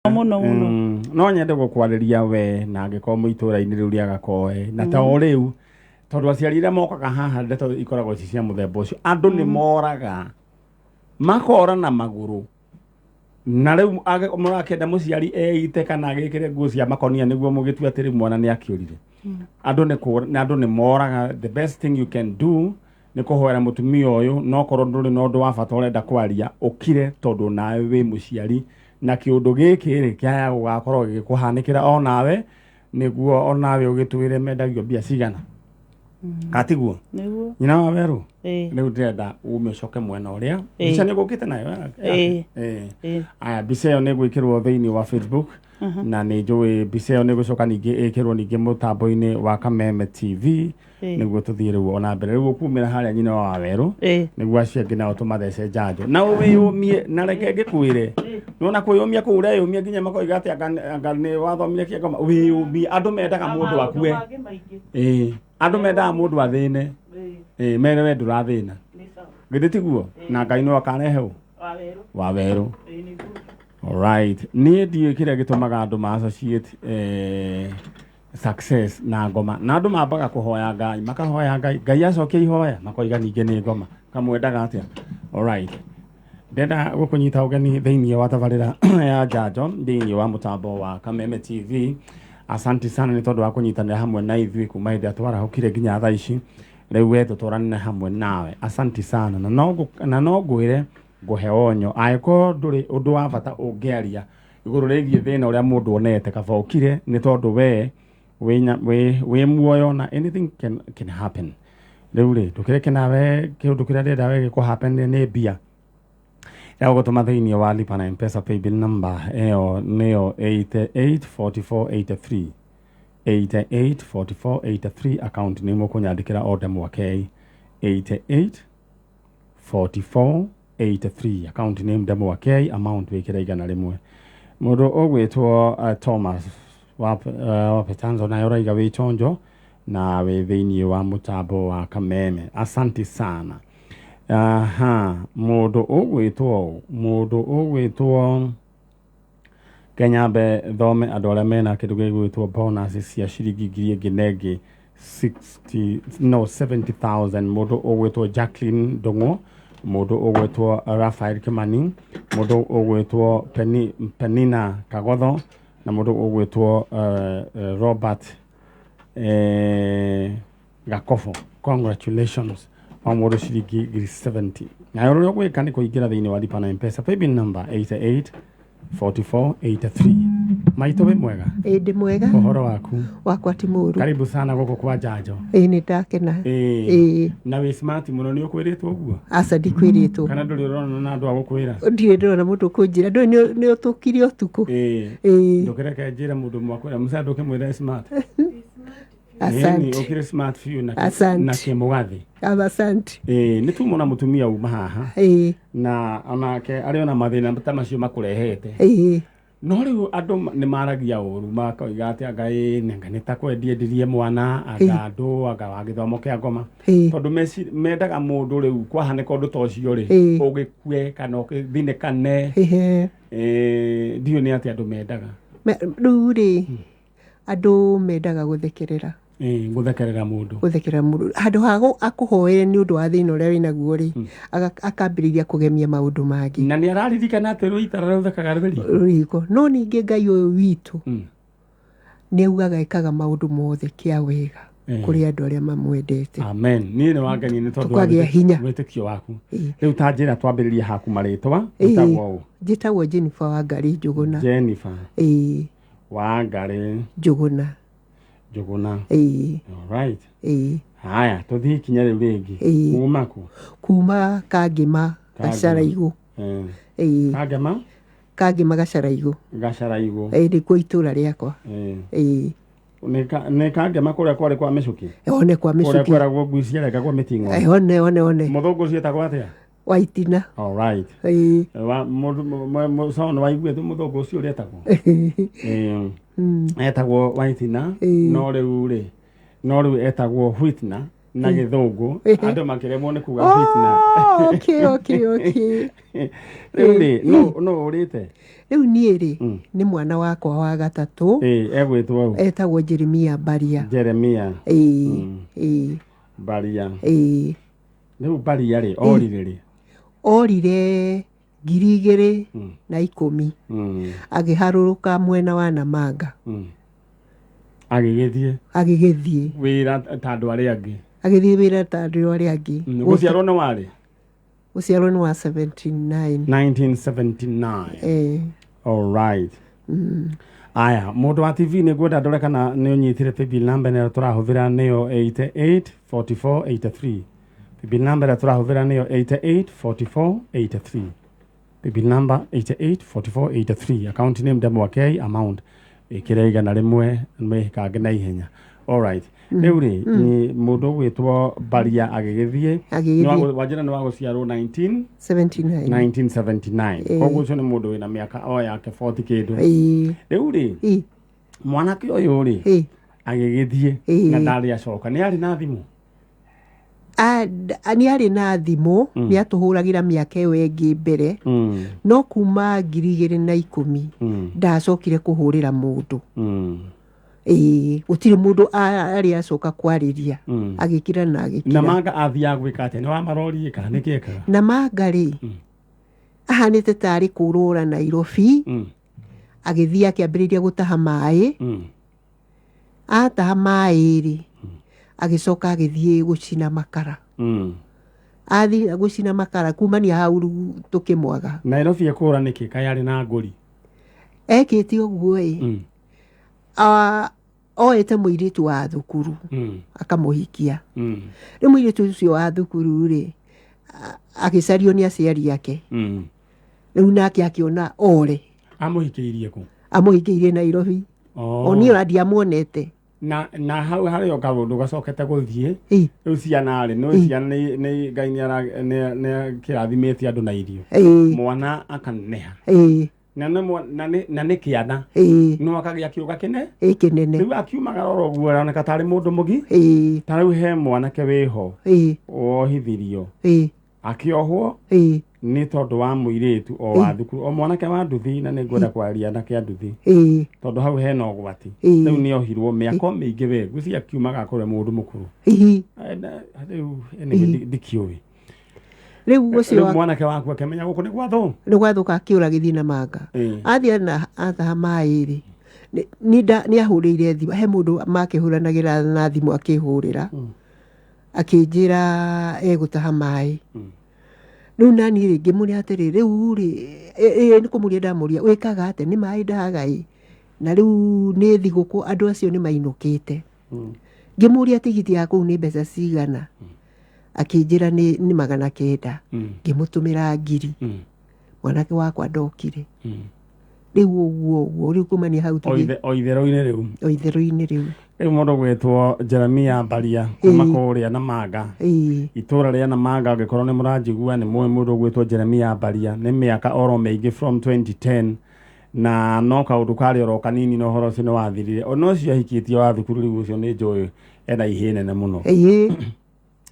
Mũno mũno. No nyende gũkwarĩria we na angĩkorwo mwĩ itũũra-inĩ rĩu rĩa Gakoe na ta o rĩu, tondũ aciari arĩa mokaga haha, ndeto ikoragwo ci cia mũthemba ũcio. Andũ nĩ moraga, makora na magũrũ, na rĩu mũrakĩenda mũciari eite kana agĩkĩre nguo cia makonia nĩguo mũgĩtue atĩ rĩu mwana nĩ akĩũrire. Andũ nĩ kũra na andũ nĩ moraga. The best thing you can do nĩ kũhoera mũtumia ũyũ, no korwo ndũrĩ na ũndũ wa bata ũrenda kwaria, ũkire, tondũ nawe wĩ mũciari na kĩũndũ gĩkĩ rĩ kĩaya gũgakorwo gĩgĩkũhanĩkĩra o nawe, nĩguo o nawe ũgĩtwĩre mendagio mbia cigana, katiguo? Nĩguo. Nyina wa werũ. Ĩĩ. Rĩu ndĩrenda ume ũcoke mwena ũrĩa Ĩĩ. mbica nĩ gũkĩte nayo Ĩĩ. Ĩĩ. Ĩĩ. Aya, mbica ĩyo nĩ gwĩkĩrwo thĩinĩ wa Facebook, na nĩ njũĩ mbica ĩyo nĩ gũcoka ningĩ ĩkĩrwo ningĩ mũtambo-inĩ wa Kameme TV, nĩguo tũthiĩ rĩu ona mbere. Rĩu ũkumĩra harĩa nyina wa werũ, nĩguo acio angĩ nao tũmathece njanjo na wĩyũmie. Na reke ngĩkwĩre, nona kwĩyũmia kũu ũreyũmia nginya makoiga atĩ anga nĩ wathomire kĩngoma. Wĩyũmie, andũ mendaga mũndũ akue. Ĩĩ, andũ mendaga mũndũ athĩne. Ĩĩ, mere we ndũrathĩna, githĩ tiguo? Na Ngai no akarehe ũ wa werũ. Alright, niĩ ndiũĩ kĩrĩa gĩtũmaga andũ ma associate success na ngoma, na andũ mambaga kũhoya Ngai, makahoya Ngai, Ngai acokia ihoya, makoiga ningĩ nĩ ngoma. Kamwendaga atĩa? Alright, ndenda gũkũnyita ũgeni thĩinĩ wa tabarĩra ya njanjo thĩinĩ wa mũtambo wa Kameme TV. Asante sana nĩ tondũ wa kũnyitanĩra hamwe na ithuĩ kuma hĩndĩ ĩrĩa twarahũkire nginya thaa ici. Rĩu we tũtwaranĩre hamwe nawe, asante sana. Na no ngwĩre ngũhe onyo, angĩkorwo ndũrĩ ũndũ wa bata ũngĩaria igũrũ rĩgiĩ thĩna ũrĩa mũndũ onete, kaba ũkire, nĩ tondũ we wĩ muoyo na anything can happen. Rĩu rĩ, ndũkĩreke nawe kĩũndũ kĩrĩa ndĩrenda we gĩkũ happen nĩ mbia ya gũtũma thĩinĩ wa Lipa na Mpesa paybill number ĩyo nĩyo 884483, 884483. Account nĩ mũkũnyandĩkĩra o Ndemwa K. 884483, account name Ndemwa K, amount wĩkĩre 100. Mũndũ ũgwĩtwo Thomas wa Petanzo naye ũraiga wĩ chonjo na wĩ thĩinĩ wa mũtambo wa Kameme, asanti sana. Aha, mũndũ ũgwĩtwo Kenya mbe thome andũ arĩa mena kĩndũ gĩgwĩtwo bonus cia ciringi ngiri ĩngĩ na ĩngĩ 60, no 70,000. Mũndũ ũgwĩtwo Jacqueline Ndung'u, mũndũ ũgwĩtwo Raphael Kimani, mũndũ ũgwĩtwo Penina Kagotho na mũndũ ũgwĩtwo Robert Gakobo, congratulations. O mũndũ ciringi ngiri 70. Nayo ũrĩa ũgwĩka nĩ kũingĩra thĩinĩ wa Lipa na Mpesa paybill number 88 44 83. Maitũ, wĩ mwega? Ĩ, ndĩ mwega. Ũhoro waku? Wakwa ti mũru. Karibu sana gũkũ kwa njanjo. Ĩ, nĩ ndakena. Ĩĩ. Ĩĩ. Na wĩ smart mũno, nĩ ũkwĩrĩtwo ũguo? Aca, ndikwĩrĩtwo. Kana ndũrĩ ũrona na andũ a gũkwĩra? Ndirĩ ndĩrona mũndũ ũkũnjĩra. Ndũĩ nĩ ũtũkire ũtukũ. Ĩĩ. Ĩĩ. Ndũkĩreke njĩre mũndũ mwakwĩra mũca, ndũkĩmwĩre smart. Asante. Ĩni, ũkĩrĩ smart biũ na Asante. na kĩmũgathĩ. Asante. Ĩĩ, nĩ tumona mũtumia uma haha na onake arĩ ona mathĩna ta macio makũrehete. No rĩu andũ nĩ maragia ũru, makoiga atĩ anga ĩ anga nĩ ta kwendiendirie mwana, anga andũ anga wa gĩthomo kĩa ngoma, tondũ mendaga mũndũ rĩu kwahanĩka ũndũ ta ũcio rĩ, ũgĩkue kana ũgĩthinĩkane. Ndiũĩ nĩ atĩ andũ mendaga. Rĩu rĩ, andũ mendaga gũthekerera. Ĩĩ, gũthekerera mũndũ. Gũthekerera mũndũ handũ ha akũhoere nĩ ũndũ wa thĩna ũrĩa wĩnaguo rĩ, akambĩrĩria kũgemia maũndũ mangĩ. Na nĩ araririkana atĩ rũitara rũthekaga rwĩri riko. No ningĩ Ngai ũyũ witũ nĩ augaga ĩkaga maũndũ mothe kĩa wega kũrĩ andũ arĩa mamwendete. Amen. Niĩ nĩ wangenia nĩ tondũ wa Tũkagĩa hinya. wĩtĩkio waku. Rĩu ta njĩra twambĩrĩrie haku, marĩtwa, wĩtagwo ũ? Njĩtagwo Jennifer Wangarĩ Njũgũna. Jennifer Ĩĩ. Wangarĩ Njũgũna. Njũgũna. Ĩĩ. Alright. Ĩĩ. Haya, tũthiĩ ikinya rĩu rĩngĩ. Kuma kũ? Kuma Kangĩma. Kangĩma. Gacaraigũ. Ĩĩ. Kangema. Kangĩma Gacaraigũ. Gacaraigũ. Ĩĩ, nĩkuo itũra rĩakwa. Ĩĩ. Nĩ Kangema kũrĩa kwarĩ kwa mĩcuki? One kwa kũrĩa mĩcuki. Kweragwo ngui ciarengagwo mĩting'o. One one one. Mũthũngũ ũcio etagwo atĩa? Waitina. Alright. Ĩĩ. Wa mũndũ sawa, nĩ waiguĩte mũthũngũ ũcio ũrĩa etagwo? Ĩĩ. Etagwo Waitina. No rĩu rĩ, no rĩu etagwo Whitna. Na gĩthũngũ andũ makĩremwo nĩ kuga fitna. Oh, okay okay okay Rĩu rĩ, no ũrĩte? Rĩu niĩ rĩ, nĩ mwana wakwa wa gatatũ. Ĩ, egwĩtwo ũ? Etagwo Jeremia Baria. Jeremia. Ĩĩ, ĩĩ. Baria. Ĩĩ. Rĩu Baria rĩ, orire rĩ? Orire 2010. Agĩharũrũka mwena wa Namanga. Agĩgĩthiĩ. Agĩgĩthiĩ. Wĩra ta andũ arĩa angĩ. Agĩthiĩ wĩra ta andũ arĩa angĩ. Gũciarwo nĩ warĩ? Gũciarwo nĩ wa 79. 1979. Eh. All right. Aya, mũndũ wa TV, nĩ ngwenda ndore kana nĩ ũnyitire paybill number ĩrĩa tũrahũthĩra, nĩyo 884483. Paybill number ĩrĩa tũrahũthĩra nĩyo 884483. Paybill number 884483. Account name Ndemwa K, amount ĩkĩra 100, mĩkange na ihenya. Alright. Rĩu rĩ, nĩ mũndũ ũgwĩtwo Baria agĩgĩthiĩ. Agĩgĩthiĩ. Wanjĩra nĩ wa gũciarwo 19 79. 1979. Koguo ũcio nĩ mũndũ wĩna mĩaka o yake 40 kĩndũ. Rĩu rĩ, mwanake ũyũ rĩ, agĩgĩthiĩ na ndarĩ acoka. Nĩ arĩ na thimũ? Nĩ arĩ na thimũ, nĩ atũhũragĩra mĩaka ĩyo ĩngĩ mbere, no kuma 2010 ndacokire kũhũrĩra mũndũ. Ĩĩ, gũtirĩ mũndũ arĩ acoka kwarĩria. Agĩkira na Na agĩkira. manga athiaga gwĩka atĩa? Nĩ wa marori kana nĩ kĩekaga? Na manga rĩ, ahanĩte tarĩ kũrũra Nairobi. Agĩthiĩ akĩambĩrĩria gũtaha maĩ. Ataha maĩ rĩ, agĩcoka agĩthiĩ gũcina makara. Athiĩ gũcina makara, kumania hau rĩu tũkĩmwaga. Nairobi ekũra nĩkĩ kaĩ arĩ na ngũri? Ekĩte ũguo ĩ, oete mũirĩtu wa thukuru, akamũhikia. Rĩu mũirĩtu ũcio wa thukuru rĩ, agĩcario nĩ aciari ake. Rĩu nake akĩona ore. Amũhikĩirie kũ? Amũhikĩirie Nairobi. Oh. O niĩ ona ndiamuonete. Na hau harĩ o kaũndũ gacokete gũthiĩ. Rĩu ciana rĩ, nĩ ciana nĩ Ngai nĩ kĩrathimĩte andũ na irio. Mwana akaneneha. Na nĩ kĩana. No akagĩa kĩũga kĩne. Ĩ, kĩnene. Rĩu akiumagara oro ũguo aroneka tarĩ mũndũ mũgi. Ta rĩu he mwanake wĩho wohithirio, akĩohwo nĩ tondũ wa mũirĩtu o wa thukuru, o mwanake wa nduthi, na nĩ ngwenda kwaria anake a nduthi, tondũ hau hena ũgwati. Rĩu nĩ ohirwo mĩaka mĩingĩ, we ngwĩciria akiumaga akorwe mũndũ mũkũrũ. Rĩu anyway, ndikĩũĩ. Rĩu ũcio Rĩu mwanake waku akĩmenya gũkũ nĩ gwathũ. Nĩ gwathũka, akĩũra gĩthiĩ na manga. Athiĩ na ataha maĩ rĩ, nĩ ahũrĩire thimũ, he mũndũ makĩhũranagĩra na thimũ, akĩhũrĩra akĩnjĩra egũtaha maĩ. Rĩu naniĩ rĩ, ngĩmũria atĩrĩ, rĩu rĩ, nĩ kũmũria ndamũria, wĩkaga atĩa? Nĩ maĩ ndahaga ĩ, na rĩu nĩ thigũkũ, andũ acio nĩ mainũkĩte. Ngĩmũria tigiti ya kũu nĩ mbeca cigana, akĩnjĩra nĩ 900. Ngĩmũtũmĩra 1000. Mwanake wakwa ndokire. Rĩu ũguo ũguo, rĩu kumania hau O o itherũ-inĩ rĩu. O itherũ-inĩ rĩu. Rĩu mũndũ gwĩtwo Jeremia Mbaria kuma kũrĩa Namanga, itũra rĩa Namanga, angĩkorwo nĩ mũranjigua, nĩ mũĩ mũndũ ũgwĩtwo Jeremia Mbaria, nĩ mĩaka oro mĩingĩ from 2010, na no kaũndũ karĩ oro kanini na ũhoro ũcio nĩ wathirire. Ona ũcio ahikĩtie wa thukuru, rĩu ũcio nĩ njũĩ ena ihĩ nene mũno.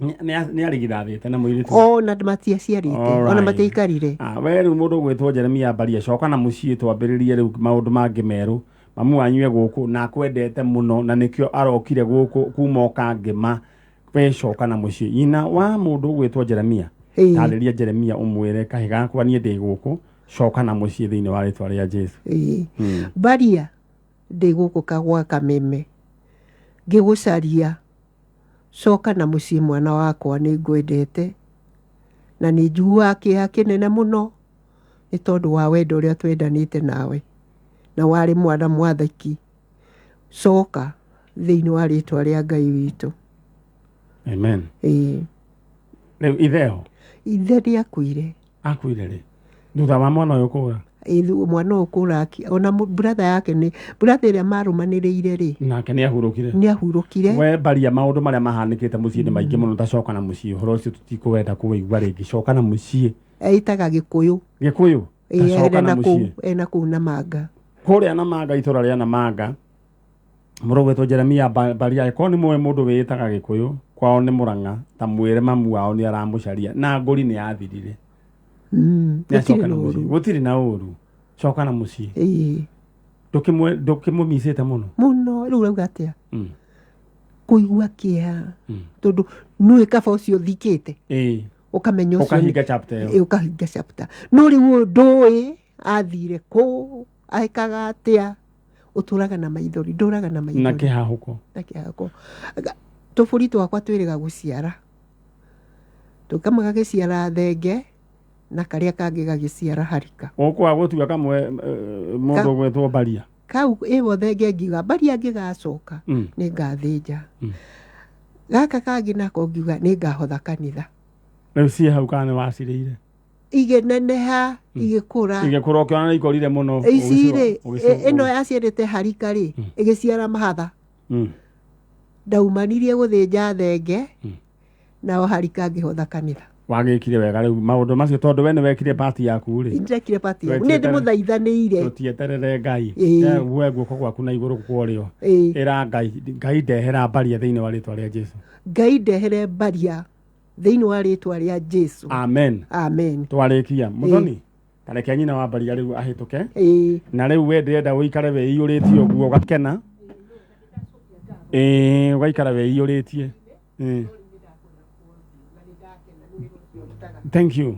Nĩ arigithathĩte na mũirĩtu. Ona matiaciarĩte ona. Matiaikarire. Ah, we rĩu mũndũ ũgwĩtwo Jeremia Mbaria, coka na mũciĩ, twambĩrĩrie rĩu maũndũ mangĩ merũ. Mamu wanyu e gũkũ na akwendete mũno, na nĩkĩo arokire gũkũ kuma ũkangĩma. We coka na mũciĩ. Nyina wa mũndũ ũgwĩtwo Jeremia, tarĩria Jeremia, ũmwĩre, kahĩ gakwa, niĩ ndĩ gũkũ, coka na mũciĩ thĩinĩ wa rĩtwa rĩa Jesu. Mbaria, ndĩ gũkũ kagwa Kameme ngĩgũcaria, coka na mũciĩ mwana wakwa, nĩ ngwendete na nĩ njiguaga kĩeha kĩnene mũno nĩ tondũ wa wendo ũrĩa twendanĩte nawe, na warĩ mwana mwathĩki. Coka thĩinĩ wa rĩtwa rĩa Ngai witũ. Amen. Rĩu itheho? Ithe nĩ akuire. Akuire rĩ? Thutha wa mwana ũyũ kũra? Mwana ũyũ kũra, ona brother yake, nĩ brother ĩrĩa marũmanĩrĩire rĩ. Nake nĩ ahurũkire? Nĩ ahurũkire. We Mbaria, maũndũ marĩa mahanĩkĩte mũciĩ nĩ maingĩ mũno. Tacoka na mũciĩ, ũhoro ũcio tũtikũwenda kũwĩigua rĩngĩ. Coka na mũciĩ. Eitaga Gĩkũyũ. Gĩkũyũ. Tacoka na ena kũu mũciĩ. Ena kũu Namanga. Kũrĩa Namanga, itũra rĩa Namanga, mũrũ gwĩtwo Jeremia Mbaria, ĩkorwo nĩ mũĩ mũndũ wĩĩtaga Gĩkũyũ. Kwao nĩ Mũrang'a, ta mwĩre mamu wao nĩ aramũcaria na ngũri nĩ yathirire. Nĩ Gũtirĩ acoka na na mũciĩ. ũru. Gũtirĩ na ũru, coka na mũciĩ. Ĩĩ. Ndũkĩmũmicĩte mũno. Mũno. Rĩu rauga atĩa? Kũigua kĩeha, tondũ nũĩ kaba ũcio thikĩte, ũkamenya ũcio Ũkahinga chapter ĩyo. Ĩ, ũkahinga chapter. No rĩu ũyũ ndũĩ athire kũ, ekaga atĩa. Ũtũraga na maithori, ndũraga na Na maithori kĩhahũko. Na kĩhako. Tũbũri twakwa twĩrĩga gũciara, kamwe gagĩciara thenge na karĩa kangĩ gagĩciara harika. Ũkwaga gũtua kamwe mũndũ ũgwĩtwo Mbaria. Kau ĩwo thenge, ngiuga Mbaria ngĩgacoka nĩ ngathĩnja. Gaka kangĩ nako ngiuga nĩ ngahotha kanitha. Rĩu ciĩ hau kana nĩ wacirĩire? Igĩneneha, igĩkũra. Igĩkũra, ũkĩona nĩ ikorire mũno. Ici rĩ, ĩno yaciarĩte harika rĩ, ĩgĩciara mahatha. Ndaumanirie gũthĩnja thenge, nao harika ngĩhotha kanitha. Wagĩkire wega. Rĩu maũndũ macio, tondũ we nĩ wekire part yaku rĩ. Ndekire part yaku, nĩ ndĩmũthaithanĩire. Tũtieterere Ngai. We guoko gwaku na igũrũ kwa ũrĩo. Ĩra Ngai, Ngai ndehera Mbaria thĩinĩ wa rĩtwa rĩa Jesu. Ngai ndehere Mbaria thĩinĩ wa rĩtwa rĩa Jesu. Amen. Amen. Twarĩkia, Mũthoni, tareke nyina wa Mbaria rĩu ahĩtũke. Na rĩu we ndĩrenda ũikare wĩiyũrĩtie ũguo, ũgakena, ĩĩ, ũgaikara wĩiyũrĩtie. Ĩĩ. Thank you.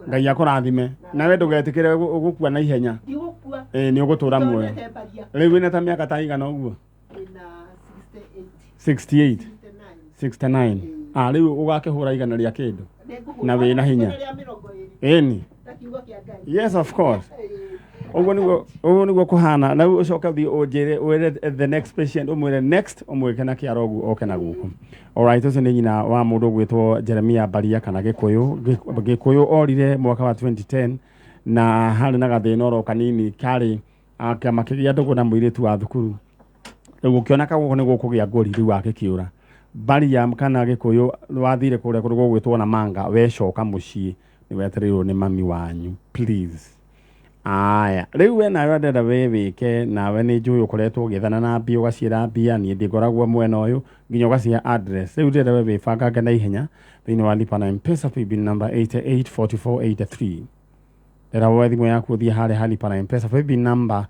Ngai akũrathime, nawe ndũgetĩkĩre gũkua na ihenya. Ndigũkua. Ĩĩ, nĩ ũgũtũra muoyo. Rĩu wĩna ta mĩaka ta igana ũguo? 68, 69. Ah, rĩu ũgakĩhũra 100 rĩa kĩndũ na wĩna hinya. Ĩni, yes, of course. Ũguo nĩguo kũhana. Rĩu ũcoke ũthiĩ ũnjĩre, ũĩre the next patient, ũmwĩre next, ũmwĩke na kĩara ũguo oke na gũkũ. Alright, ũcio nĩ nyina wa mũndũ ũgwĩtwo Jeremia Mbaria kana Gĩkũyũ. Gĩkũyũ orire mwaka wa 2010 na harĩ na gathĩna oro kanini karĩ kĩama kĩgĩa ndũgũ na mũirĩtu wa thukuru. Rĩu gũkĩoneka gũkũ nĩ gũkũgĩa ngũri, rĩu agĩkĩũra. Mbaria kana Gĩkũyũ, wathire kũrĩa kũndũ gũgwĩtwo na manga, wecoka mũciĩ nĩ wetereirwo nĩ mami wanyu, please. Aya, rĩu we nawe ndĩrenda we wĩke, nawe nĩ njũĩ ũkoretwo ũgĩethana na mbia, ũgaciĩra mbia niĩ ndingoragwo mwena ũyũ nginya ũgacihe address. Rĩu ndĩrenda we wĩbangange na ihenya thĩinĩ wa lipa na Mpesa, paybill number 884483. Ndĩrenda woe thimũ yaku, ũthiĩ harĩa ha lipa na Mpesa, paybill number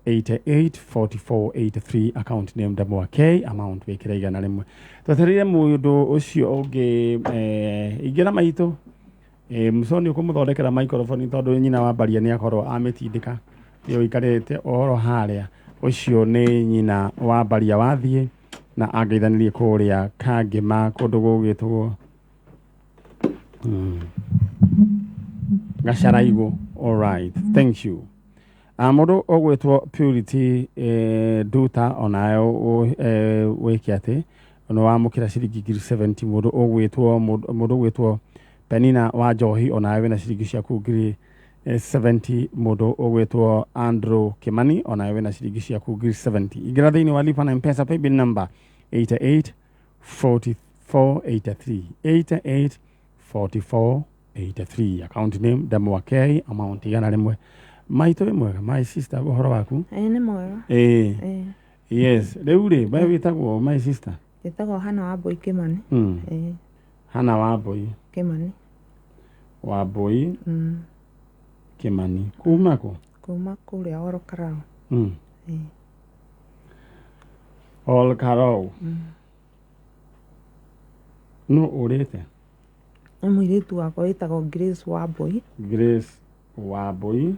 884483, account name Ndamwa K, amount wĩkĩre 100. Twetereire mũndũ ũcio ũngĩ. Ingĩra maitũ. Mũconi, ũkũmũthondekera microphone tondũ nyina wa Mbaria nĩ akorwo amĩtindĩka ĩyo ikarĩte ũhoro harĩa. Ũcio nĩ nyina wa Mbaria wathiĩ na angeithanĩrie kũrĩa Kangĩma, kũndũ gũgĩtwo Gacaraigũ. Alright, thank you. Mũndũ ũgwĩtwo Purity Nduta, onawe wĩke atĩ nĩ wamũkĩra ciringi 70,000. Mũndũ ũgwĩtwo Penina wa Njohi, onawe wĩna ciringi ciaku 70,000. Mũndũ ũgwĩtwo Andrew Kimani, onawe wĩna ciringi ciaku 70,000. Ingĩra thĩinĩ wa lipa na Mpesa, paybill number 88 44 83, 88 44 83, account name Ndamwa K, amount 100. Maitũ, wĩ mwega, my sister, ũhoro waku? Ĩĩ, nĩ mwega. Ĩĩ. Ĩĩ. Yes, rĩu rĩ, we wĩtagwo, my sister? Njĩtagwo Hana wa Mbũi Kĩmani. Ĩĩ. Hana wa Mbũi. Kĩmani. Wa Mbũi. Kĩmani, kuma kũ? Kuma kũrĩa Oro Karau. Ĩĩ. Ol Karau. No ũrĩte? Nĩ mũirĩtu wakwa wĩtagwo Grace wa Mbũi. Grace wa Mbũi.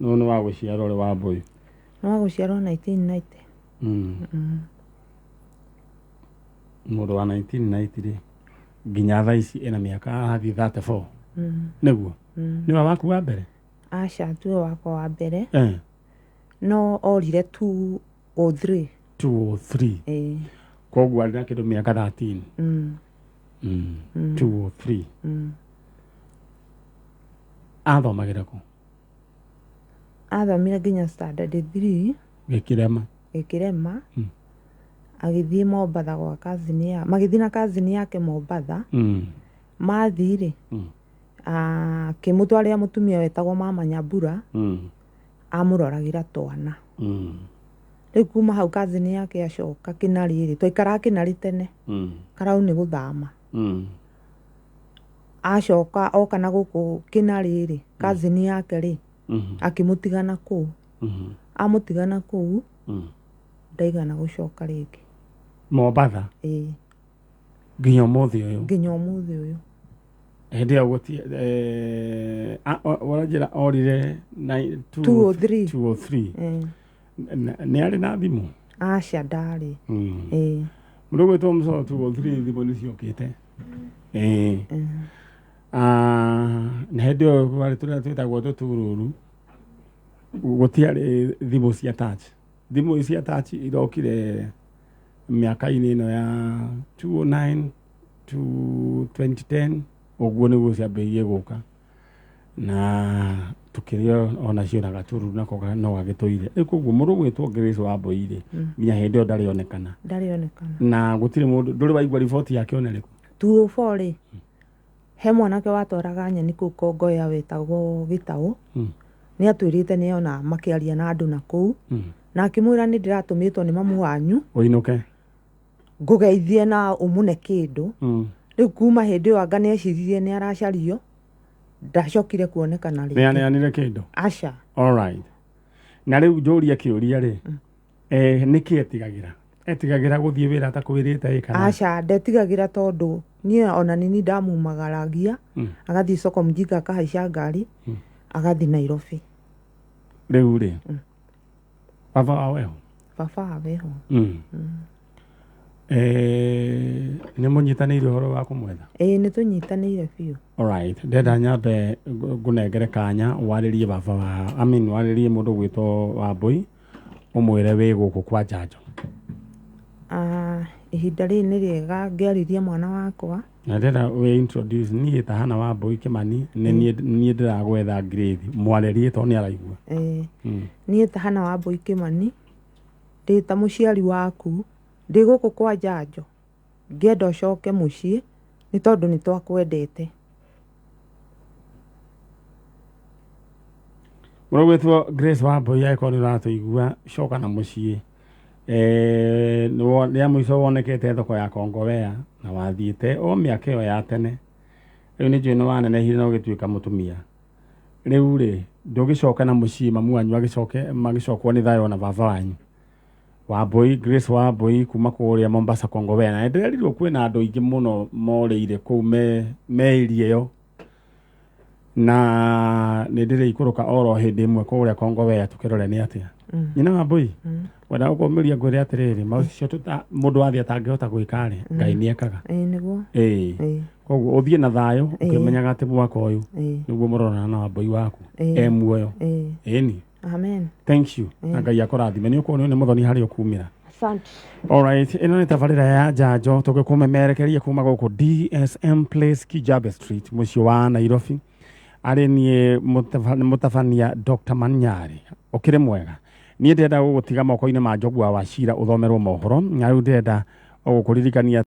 No nĩ wa gũciarwo rĩ, wa Mbũi? Nĩ wa gũciarwo 1990. Mũndũ wa 1990 rĩ, nginya thaa ici ena mĩaka arathiĩ 34. Nĩguo? Nĩwe waku wa mbere? Aca, tiwe wakwa wa mbere. No orire 203. 203. Ĩĩ. Koguo arĩ na kĩndũ mĩaka 13. 203. Athomagĩra kũ? Athomire nginya standard 3. Gĩkĩrema. Gĩkĩrema. Agĩthiĩ Mombatha gwa cousin ya, magĩthiĩ na cousin yake Mombatha. Mathiĩ rĩ, akĩmũtwarĩra mũtumia wetagwo Mama Nyambura. Amũroragĩra twana. Rĩu kuma hau kazini yake acoka Kĩnarĩ rĩ, twaikaraga Kĩnarĩ tene, karau nĩ gũthama. Acoka oka na gũkũ Kĩnarĩ rĩ, kazini yake rĩ, akĩmũtigana kũu. Amũtigana kũu, ndaigana gũcoka rĩngĩ. Mombatha? Ĩĩ. Nginya ũmũthĩ ũyũ? Nginya ũmũthĩ ũyũ. Hĩndĩ ĩyo gũti ũranjĩra orire 203. 203. Ĩĩ. Nĩ arĩ na thimũ? Aca, ndarĩ. Ĩĩ. Mũndũ ũgwĩtwo Mũcoro 203 thimũ nĩ ciokĩte. Ĩĩ. Na hĩndĩ ĩyo kwarĩ tũrĩa twĩtagwo tũtururu, gũtiarĩ thimũ cia touch. Thimũ cia touch irokire mĩaka-inĩ ĩno ya 2009 to 2010 ũguo nĩguo ciambĩrĩirie gũka, na tũkĩrĩ onacio na gatururu nako no gagĩtũire. Rĩu koguo mũndũ ũgwĩtwo Grace Wambui rĩ, nginya hĩndĩ ĩyo ndarĩ onekana? Ndarĩ onekana. Na gũtirĩ mũndũ, ndũrĩ waigua riboti yake ona ĩrĩkũ? 204 rĩ, he mwanake watwaraga nyeni kũu Kongoya wetagwo Gĩtaũ. Nĩ atwĩrĩte nĩ ona makĩaria na andũ na kũu, na akĩmwĩra nĩ ndĩratũmĩtwo nĩ mamu wanyu ũinũke ngũgeithie na ũmũne kĩndũ. Rĩu kuma hĩndĩ ĩyo anga nĩ eciririe nĩ aracario, ndacokire kuonekana nĩ rĩngĩ. Aneanire kĩndũ? Aca. Alright. Na rĩu njũrie kĩũria rĩ, nĩkĩ etigagĩra? Etigagĩra gũthiĩ wĩra atakwĩrĩte ĩ kana? Aca, ndetigagĩra, tondũ niĩ ona nini ndamumagaragia, agathiĩ soko mjinga, akahaica ngari, agathiĩ Nairobi. Rĩu rĩ, baba wao eho? Baba abeho. Nĩ mũnyitanĩire ũhoro wa kũmwetha? Ĩĩ, nĩ tũnyitanĩire biũ. Alright, ndenda nyambe ngũnengere kanya warĩrie baba wa, I mean, warĩrie mũndũ gwĩtwo Wambui, ũmwĩre wĩ gũkũ kwa njanjo. Ah, ihinda rĩrĩ nĩ rĩega ngĩarĩria mwana wakwa. Na ndĩrenda wĩ introduce, niĩ ta Hana Wambui Kĩmani nĩ niĩ ndĩragwetha Grace, mwarĩrie tondũ nĩ araigua. Ĩĩ. Niĩ ta Hana Wambui Kĩmani, ndĩ ta mũciari waku, ndĩ gũkũ kwa njanjo, ngĩenda ũcoke mũciĩ nĩ tondũ nĩ twakwendete. Mũrũgwĩtwo Grace Wambui, angĩkorwo nĩ ũratũigua, coka na mũciĩ. Rĩa mũico wonekete thoko ya Kongowea na wathiĩte o mĩaka ĩyo ya tene. Rĩu nĩ njũĩ nĩ wanenehire na ũgĩtuĩka mũtumia. Rĩu rĩ, ndũgĩcoka na mũciĩ, mamu wanyu agĩcoke magĩcokwo nĩ thayũ na baba wanyu. Wambui, Grace Wambui kuma kũrĩa Mombasa Kongowea, na nĩndĩrerirwo kwĩna andũ aingĩ mũno morĩire kũu me area ĩyo, na nĩ ndĩrĩikũrũka oro hĩndĩ ĩmwe kũrĩa Kongowea tũkĩrore nĩ atĩa. Nyina Wambui, wenda gũkũmĩria ngwĩre atĩrĩrĩ, maũcio mũndũ wathiĩ atangĩhota gwĩka rĩ, Ngai nĩ ekaga. Ĩĩ, nĩguo. Ĩĩ. Ĩĩ. Koguo ũthiĩ na thayũ ũkĩmenyaga atĩ mwaka ũyũ nĩguo mũronana na Wambui waku e muoyo. Ĩĩ. Ĩni. Amen. Thank you, na Ngai akũrathime. Nĩ ũkuona nĩ mũthoni harĩa ũkumĩra. Asante. Alright, ĩno nĩ tabarĩra ya njanjo tũgĩkũmemerekeria kuma gũkũ DSM Place, Kijabe Street, mũciĩ wa Nairobi. Arĩ niĩ mũtabania Dr. Manyari. Ũkĩrĩ mwega. Niĩ ndĩrenda gũgũtiga moko-inĩ ma Njogua wa Cira ũthomerwo mohoro, na rĩu ndĩrenda gũkũririkania.